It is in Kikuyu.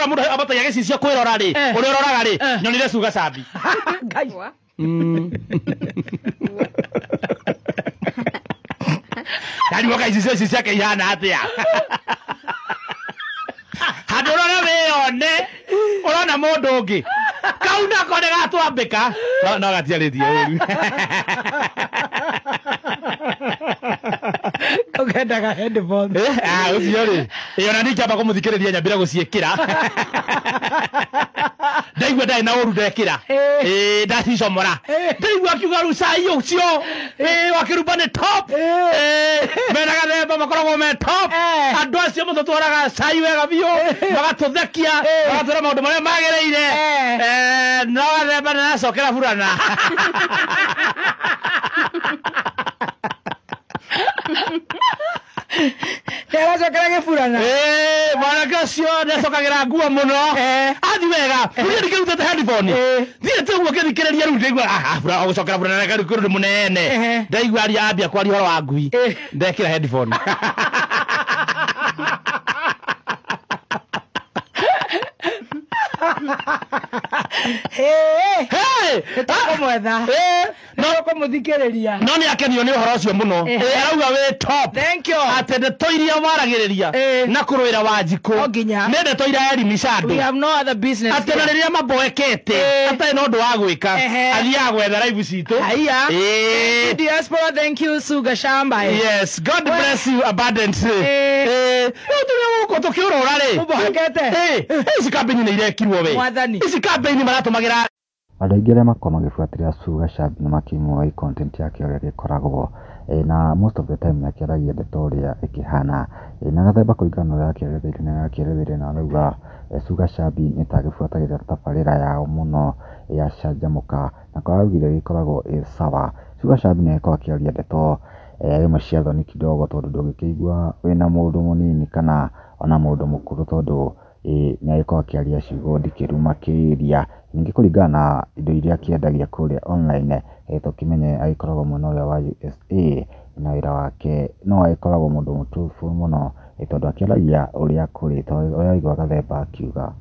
Mũndũ ambatagia gĩcicio kwĩrora rĩ, ũrĩa ũroraga rĩ, nyonire cuga cambi. Ngai. Ndariũka icicio ici ciake ihana atĩa? Handũ ũrore wĩyone, ũrona mũndũ ũngĩ. Kau nako nĩ gatwambĩka. No no gatiarĩtie ũru. Ũkendaga headphones. Eh, ah, ũcio rĩ. Ĩ ona niĩ ngĩamba kũmũthikĩrĩria nyambire gũciĩkĩra. Ndaigua ndarĩ na ũru ndekĩra. Ĩ ndacicomora. Ndaigua akiuga rĩu cai ũcio. Ĩ wa kĩrumba nĩ top. Ĩ mena gathemba makoragwo me top. Andũ acio matũtwaraga cai wega biũ. Magatũthekia. Magatwĩra maũndũ marĩa magĩrĩire. No gathemba nĩaracokera burana. Nĩaracokera gĩburana. Ĩĩ, mwanake ũcio nĩacokagĩra nguo mũno. Athi wega. Niĩ ndikĩrutĩte headphone. Thiĩte ũguo ngĩthikĩrĩria rĩu ndaigua ah, bura gũcokera burana reke rĩu kũndũ mũnene. Ndaigua aria ambia kwaria ũhoro wa ngui. Ndekĩra headphone. Hey! Hey! Nĩtũkũmwetha. No Nĩtũkũmũthikĩrĩria. No nĩ akenio nĩ ũhoro ũcio mũno. Arauga wĩ top. Thank you. Atĩ ndeto iria waragĩrĩria na kũrũĩra Wanjikũ No nginya. nĩ ndeto iraelimisha andũ. We have no other business. Atĩ na rĩrĩa maboekete atarĩ na ũndũ wa gwĩka, athiaga gwetha live citũ. Haiya. Diaspora, thank you, Suga Shamba. Yes, God bless you abundantly. Rĩu tũrĩ gũkũ tũkĩũrũra rĩ. Mũboekete? Ici kambĩini nĩ irekirwo we. Mwathani. Ici kambĩini maratũmagĩra. Andũ aingĩ arĩa makoragwo magĩbuatĩrĩra Suga Shambi nĩ makĩmũĩ content yake ũrĩa ĩgĩkoragwo, na most of the time nĩ akĩaragia ndeto ũrĩa ĩkĩhana, na gathemba kũringana na ũrĩa akĩeretheire nĩ arakĩeretheire na arauga Suga Shambi nĩ ta agĩbuatagĩrĩra tabarĩra yao mũno ya Canjamũka, na kwa araugire ĩgĩkoragwo ĩ sawa. Suga Shambi nĩ agĩkoragwo akĩaria ndeto rĩmwe cia thoni kidogo tondũ ndũngĩkĩigua wĩna mũndũ mũnini kana ona mũndũ mũkũrũ tondũ nĩ agĩkoragwo akĩaria ciugo ndikĩru makĩria. Ningĩ kũringana na indo iria akĩendagia kũrĩa online, tũkĩmenye agĩkoragwo mwena ũrĩa wa USA na wĩra wake no agĩkoragwo mũndũ mũtruthful mũno, tondũ akĩaragia ũrĩa kũrĩ, tondũ ũrĩa waigua Gathemba akiuga.